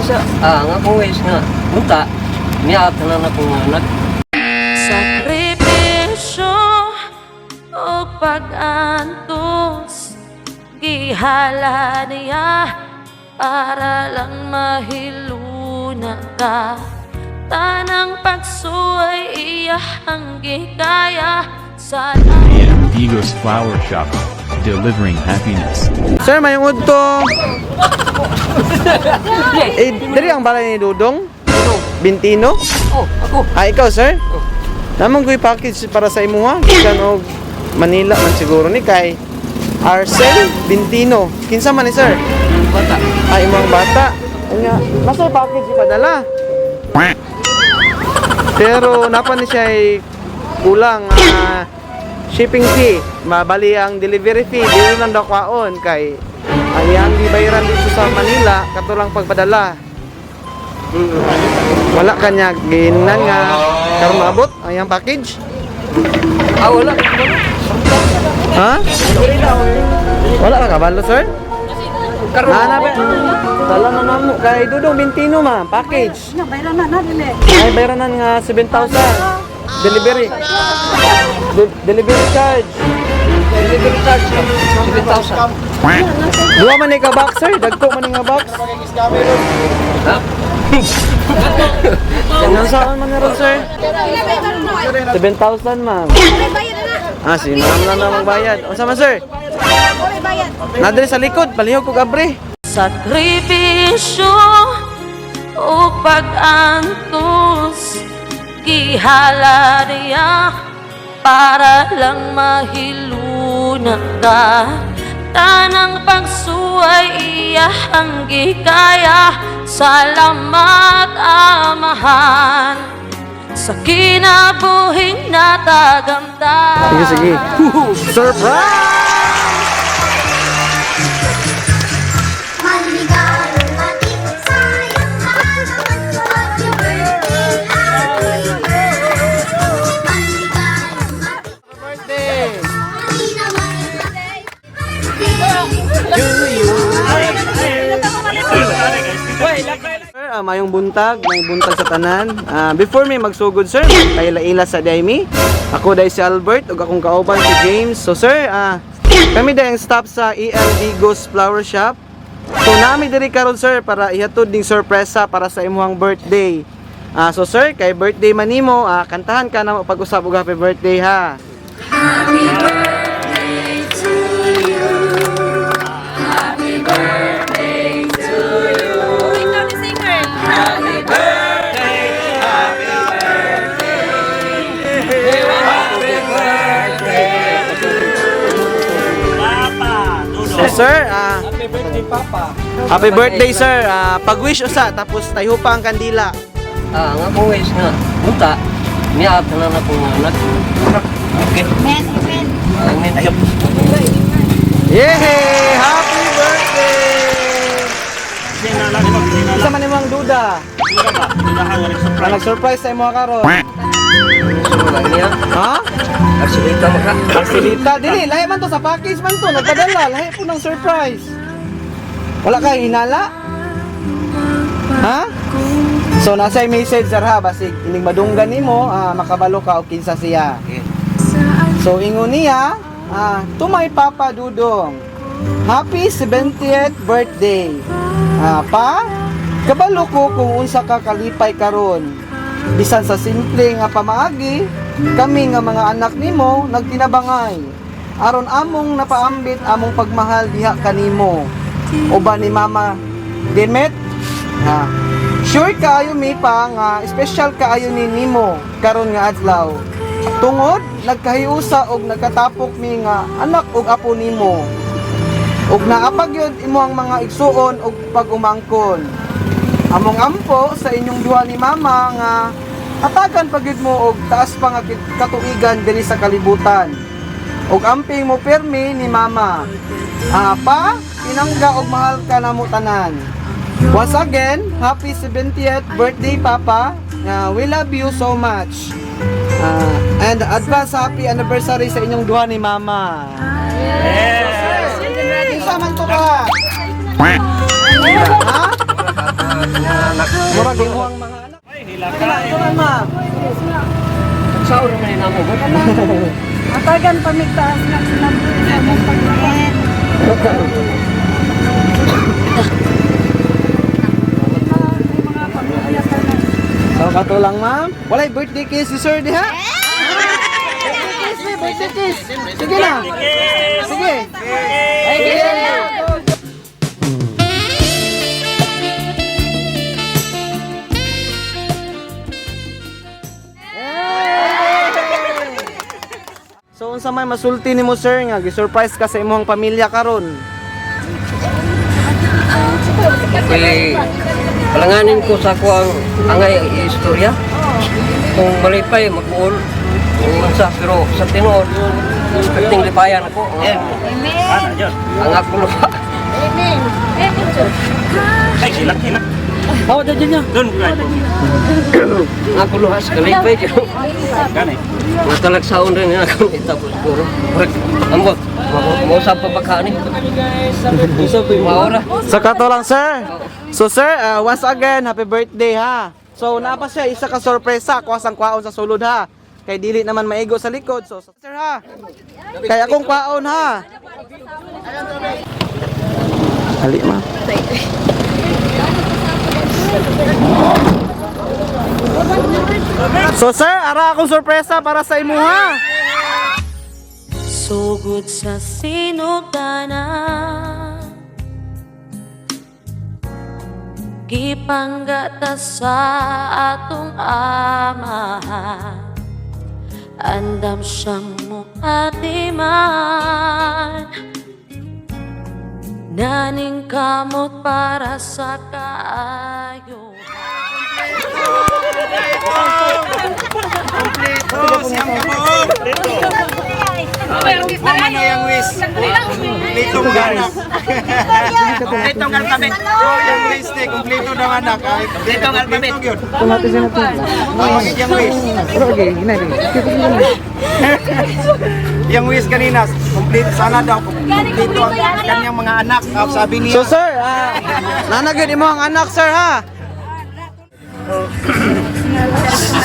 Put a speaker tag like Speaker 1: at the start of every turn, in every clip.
Speaker 1: Isa, ang akong wish nga, unta, niya tanan akong anak.
Speaker 2: Sakripisyo o pag-antos, gihala niya para lang mahiluna ka. Tanang pagsuway iyahang gikaya sa
Speaker 3: And Vigos Flower Shop, delivering happiness.
Speaker 4: Sir, may udto. Eh, diri ang balay ni Dudong? Bintino?
Speaker 1: Oh, ako.
Speaker 4: Ah, ikaw, sir? Namang ko'y package para sa imuha. Gikan og Manila man siguro ni kay Arcel Bintino. Kinsa man ni sir?
Speaker 1: Bata.
Speaker 4: Ah, imong bata. Unya, nasa package ipadala. Pero napa ni siya ay kulang shipping fee. Mabali ang delivery fee, dili lang daw kwaon kay ang iyang gibayaran dito sa Manila katulang pagpadala. Wala kanya ginan nga karon maabot ang iyang package.
Speaker 1: Ah, wala.
Speaker 4: Ha? Wala ka kabalo, sir?
Speaker 1: Karon.
Speaker 4: Na, na, Dala na namo kay Dudong Bintino ma, package.
Speaker 5: Na, bayaran na, na, dili.
Speaker 4: Ay, bayaran na nga 7,000. Delivery. Delivery charge.
Speaker 1: Delivery charge ka. 7,000.
Speaker 4: Duha man ni ka box, sir. Dagko man ni nga box.
Speaker 1: Ha?
Speaker 4: Kanang saan man ron, sir? 7,000, ma'am. Ah, si ma'am na na magbayad. Unsa man, sir? Nadre sa likod, palihog kog abre.
Speaker 2: Sakripisyo o pag-antos, gihala niya para lang mahiluna ka. Tanang pagsuway iyahang gikaya. Salamat, Amahan, sa kinabuhing natagamtan.
Speaker 4: Sige, sige. Surprise!
Speaker 6: Maligayang bati sa iyong kaarawan. Happy birthday, happy birthday. Maligayang bati.
Speaker 4: Birthday!
Speaker 6: Happy naman birthday.
Speaker 4: Sir, mayong buntag sa tanan. Before mi magsugod sir, paila-ila sa Daimi. Ako dai si Albert ug akong kauban si James. So sir, kami dai ang staff sa EL Digos Flower Shop. So nami diri karon sir para ihatod ning sorpresa para sa imong birthday. So sir, kay birthday man nimo, kantahan ka na mo pag-usab og happy birthday ha. So sir,
Speaker 1: Happy birthday, Papa.
Speaker 4: Happy birthday sir. Pag-wish usa tapos tayo pa ang kandila.
Speaker 1: Ah, ang akong wish nga, unta, niya tanan akong anak. Okay.
Speaker 5: Amen, amen.
Speaker 1: Amen. Ayop.
Speaker 4: Yay! Happy birthday! Isa man imong duda. Na nag-surprise sa imo karon.
Speaker 1: Wala niya.
Speaker 4: Ha?
Speaker 1: Arsilita mo ka.
Speaker 4: Arsilita, dili lahi man to sa package man to, nagpadala, lahi po ng surprise. Wala kay hinala? Ha? So nasa message sir ha, basig inig madunggan nimo, makabalo ka og kinsa siya. So ingon niya, to my Papa Dudong. Happy 70th birthday. Pa, kabalo ko kung unsa ka kalipay karon. Bisan sa simple nga pamaagi, kami nga mga anak nimo nagtinabangay. Aron among napaambit among pagmahal diha kanimo. Uban ni Mama Demet, ha. Sure kaayo mi pa nga special kaayo ni nimo karon nga adlaw. Tungod nagkahiusa og nagkatapok mi nga anak og apo nimo. Ug naapag yun imo ang mga igsuon og pag-umangkon. Among ampo sa inyong duha ni mama nga hatagan pa gyud mo og taas pa nga katuigan dinhi sa kalibutan. Ug amping mo pirmi ni mama. Pa, pinangga og mahal ka namo tanan. Once again, happy 70th birthday, Papa. We love you so much. And advance happy anniversary sa inyong duha ni Mama. Yes! Isa man to ka. Ha?
Speaker 1: Mga anak.
Speaker 4: Murag imong mga anak. Ay, hilakay. Ma.
Speaker 1: Sao naman ni namo.
Speaker 5: Atagan pa migtaas nga sinabi sa mong pagkain. Mga pamilya pa na.
Speaker 4: So kato lang, ma'am. Walay birthday kiss si sir diha. Birthday kiss, may birthday kiss. Sige na. Sige. Sige. So unsa may masulti nimo, sir, nga gi-surprise ka sa imong pamilya karon?
Speaker 1: Okay. Palanganin ko sa ako ang angay ang istorya. Kung malipay, mag-uol. Kung unsa, pero sa tinuod, perting lipayan ako. Ang ako lupa. Ang ako luha sa kalipay. Ang talagsaon rin na ako itapos siguro. Ambot, mausap pa ba ka ni? Maura.
Speaker 4: So kato lang, sir. So sir, once again, happy birthday ha. So naa pa siya isa ka sorpresa kuha sang kwaon sa sulod ha. Kay dili naman maigo sa likod. So sir ha. Kay akong kwaon ha. Hali, ma. So sir, ara akong sorpresa para sa imuha.
Speaker 2: Sugod sa sinugdanan, gipanggata sa atong amahan. Andam siyang muatiman, naning kamot para sa kaayo.
Speaker 7: Kumpletong anak. Kumpletong alphabet. Yung wish ni kumpleto ng anak. Ay, kumpletong alphabet. Yun. Ang yung wish.
Speaker 4: Okay, ginay.
Speaker 7: Yung wish kanina, complete sana daw kumpleto ang kanyang mga anak. Ah, sabi niya.
Speaker 4: So sir, nanagid imo ang anak, sir, ha.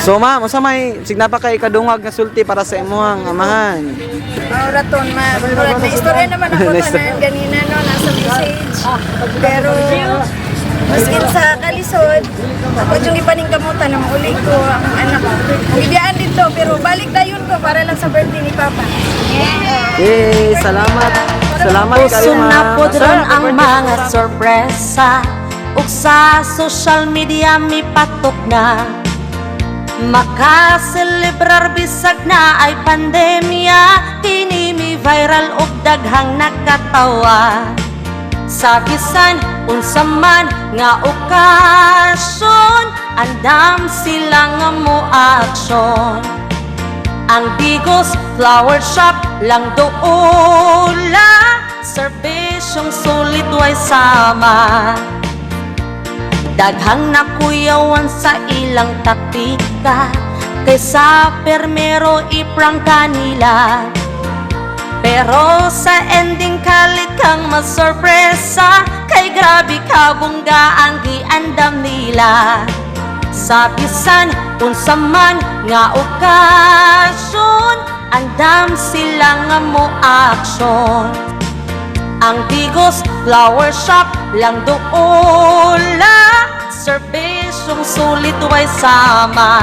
Speaker 4: So ma'am, unsa may signapa kay kadungag nga sulti para sa imong amahan?
Speaker 5: Maraton, ma. Murag na istorya naman ako tanan ganina no, nasa message. Pero maskin sa kalisod, ako yung ipaningkamutan na mauli ko ang anak ko. Gidiyaan dito, pero balik dayon ko para lang sa birthday ni Papa.
Speaker 4: Yay, salamat. Salamat kayo,
Speaker 2: Uso na
Speaker 4: ma'am.
Speaker 2: pod
Speaker 4: Sir,
Speaker 2: ron
Speaker 4: happy
Speaker 2: ang
Speaker 4: birthday.
Speaker 2: mga sorpresa ug sa social media mipatok na. Makaselebrar bisag na ay pandemya, kini mi viral og daghang nakatawa. Sa bisan unsa man nga okasyon, andam sila nga mo aksyon. Ang Digos Flower Shop lang doula, serbisyong sulit way sama. Daghang nakuyawan sa ilang taktika, kaysa permero iprangka nila. Pero sa ending kalit kang masorpresa, kay grabe kabungga ang giandam nila. Sa bisan unsa man nga okasyon, andam sila nga mo aksyon. Ang Digos Flower Shop lang doula, serbisyong sulit way sama.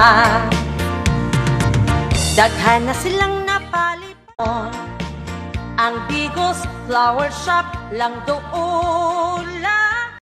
Speaker 2: Daghan na silang napalipon. Ang Digos Flower Shop lang doula.